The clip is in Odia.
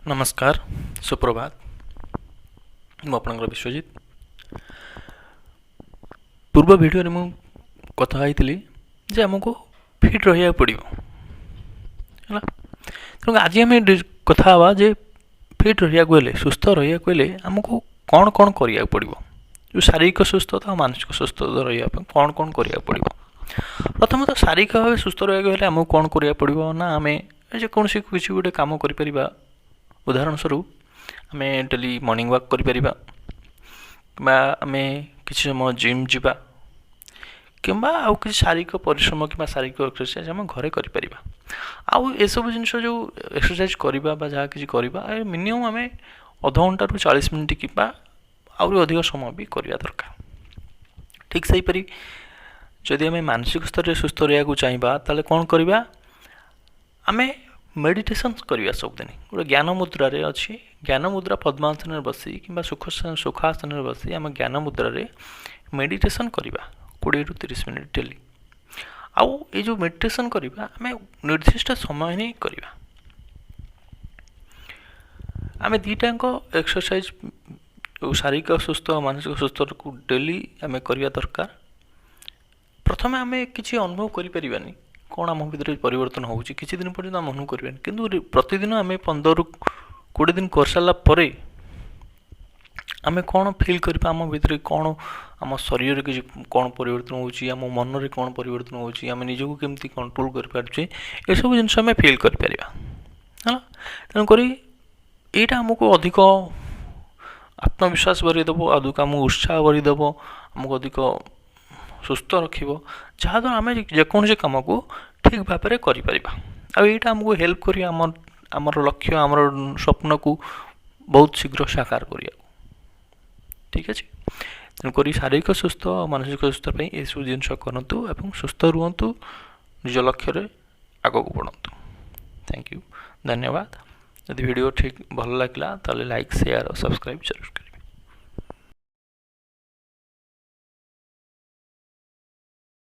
ନମସ୍କାର, ସୁପ୍ରଭାତ। ମୁଁ ଆପଣଙ୍କର ବିଶ୍ୱଜିତ। ପୂର୍ବ ଭିଡ଼ିଓରେ ମୁଁ କଥା ହେଇଥିଲି ଯେ ଆମକୁ ଫିଟ୍ ରହିବାକୁ ପଡ଼ିବ, ହେଲା। ତେଣୁ ଆଜି ଆମେ କଥା ହେବା ଯେ ଫିଟ୍ ରହିବାକୁ ହେଲେ, ସୁସ୍ଥ ରହିବାକୁ ହେଲେ ଆମକୁ କ'ଣ କ'ଣ କରିବାକୁ ପଡ଼ିବ। ଯେଉଁ ଶାରୀରିକ ସୁସ୍ଥତା ଆଉ ମାନସିକ ସୁସ୍ଥତା ରହିବା ପାଇଁ କ'ଣ କ'ଣ କରିବାକୁ ପଡ଼ିବ। ପ୍ରଥମତଃ, ଶାରୀରିକ ଭାବେ ସୁସ୍ଥ ରହିବାକୁ ହେଲେ ଆମକୁ କ'ଣ କରିବାକୁ ପଡ଼ିବ ନା, ଆମେ ଯେକୌଣସି କିଛି ଗୋଟେ କାମ କରିପାରିବା। ଉଦାହରଣ ସ୍ୱରୂପ, ଆମେ ଡେଲି ମର୍ଣ୍ଣିଂ ୱାକ୍ କରିପାରିବା କିମ୍ବା ଆମେ କିଛି ସମୟ ଜିମ୍ ଯିବା କିମ୍ବା ଆଉ କିଛି ଶାରୀରିକ ପରିଶ୍ରମ କିମ୍ବା ଶାରୀରିକ ଏକ୍ସରସାଇଜ୍ ଆମେ ଘରେ କରିପାରିବା। ଆଉ ଏସବୁ ଜିନିଷ ଯେଉଁ ଏକ୍ସରସାଇଜ୍ କରିବା ବା ଯାହା କିଛି କରିବା, ଏ ମିନିମମ୍ ଆମେ ଅଧଘଣ୍ଟାରୁ 40 ମିନିଟ୍ କିମ୍ବା ଆହୁରି ଅଧିକ ସମୟ ବି କରିବା ଦରକାର। ଠିକ୍ ସେହିପରି ଯଦି ଆମେ ମାନସିକ ସ୍ତରରେ ସୁସ୍ଥ ରହିବାକୁ ଚାହିଁବା, ତାହେଲେ କ'ଣ କରିବା? ଆମେ ମେଡ଼ିଟେସନ୍ କରିବା ସବୁଦିନ। ଗୋଟେ ଜ୍ଞାନ ମୁଦ୍ରାରେ ଅଛି, ଜ୍ଞାନ ମୁଦ୍ରା, ପଦ୍ମାସନରେ ବସି କିମ୍ବା ସୁଖାସନରେ ବସି ଆମେ ଜ୍ଞାନ ମୁଦ୍ରାରେ ମେଡ଼ିଟେସନ୍ କରିବା 20ରୁ 30 ମିନିଟ୍ ଡେଲି। ଆଉ ଏଇ ଯେଉଁ ମେଡ଼ିଟେସନ୍ କରିବା, ଆମେ ନିର୍ଦ୍ଦିଷ୍ଟ ସମୟ ନେଇ କରିବା। ଆମେ ଦୁଇଟାଙ୍କ ଏକ୍ସରସାଇଜ୍, ଯେଉଁ ଶାରୀରିକ ସୁସ୍ଥ, ମାନସିକ ସୁସ୍ଥକୁ ଡେଲି ଆମେ କରିବା ଦରକାର। ପ୍ରଥମେ ଆମେ କିଛି ଅନୁଭବ କରିପାରିବାନି, କ'ଣ ଆମ ଭିତରେ ପରିବର୍ତ୍ତନ ହେଉଛି, କିଛି ଦିନ ପର୍ଯ୍ୟନ୍ତ ଆମେ ଅନୁଭବ କରିବାନି। କିନ୍ତୁ ପ୍ରତିଦିନ ଆମେ 15ରୁ 20 ଦିନ କରିସାରିଲା ପରେ ଆମେ କ'ଣ ଫିଲ୍ କରିବା, ଆମ ଭିତରେ କ'ଣ, ଆମ ଶରୀରରେ କିଛି କ'ଣ ପରିବର୍ତ୍ତନ ହେଉଛି, ଆମ ମନରେ କ'ଣ ପରିବର୍ତ୍ତନ ହେଉଛି, ଆମେ ନିଜକୁ କେମିତି କଣ୍ଟ୍ରୋଲ୍ କରିପାରୁଛେ, ଏସବୁ ଜିନିଷ ଆମେ ଫିଲ୍ କରିପାରିବା, ହେଲା। ତେଣୁକରି ଏଇଟା ଆମକୁ ଅଧିକ ଆତ୍ମବିଶ୍ୱାସ ଭରିଦେବ, ଅଧିକ ଆମକୁ ଉତ୍ସାହ ଭରିଦେବ, ଆମକୁ ଅଧିକ ସୁସ୍ଥ ରଖିବ, ଯାହାଦ୍ୱାରା ଆମେ ଯେକୌଣସି କାମକୁ ଠିକ୍ ଭାବରେ କରିପାରିବା। ଆଉ ଏଇଟା ଆମକୁ ହେଲ୍ପ କରିବ ଆମର ଲକ୍ଷ୍ୟ, ଆମର ସ୍ୱପ୍ନକୁ ବହୁତ ଶୀଘ୍ର ସାକାର କରିବାକୁ। ଠିକ୍ ଅଛି। ତେଣୁକରି ଶାରୀରିକ ସୁସ୍ଥ ଆଉ ମାନସିକ ସୁସ୍ଥ ପାଇଁ ଏସବୁ ଜିନିଷ କରନ୍ତୁ ଏବଂ ସୁସ୍ଥ ରୁହନ୍ତୁ, ନିଜ ଲକ୍ଷ୍ୟରେ ଆଗକୁ ବଢ଼ନ୍ତୁ। Thank you, ଧନ୍ୟବାଦ। ଯଦି ଭିଡ଼ିଓ ଠିକ୍ ଭଲ ଲାଗିଲା, ତାହେଲେ ଲାଇକ୍, ସେୟାର ଆଉ ସବସ୍କ୍ରାଇବ୍ ଜରୁର।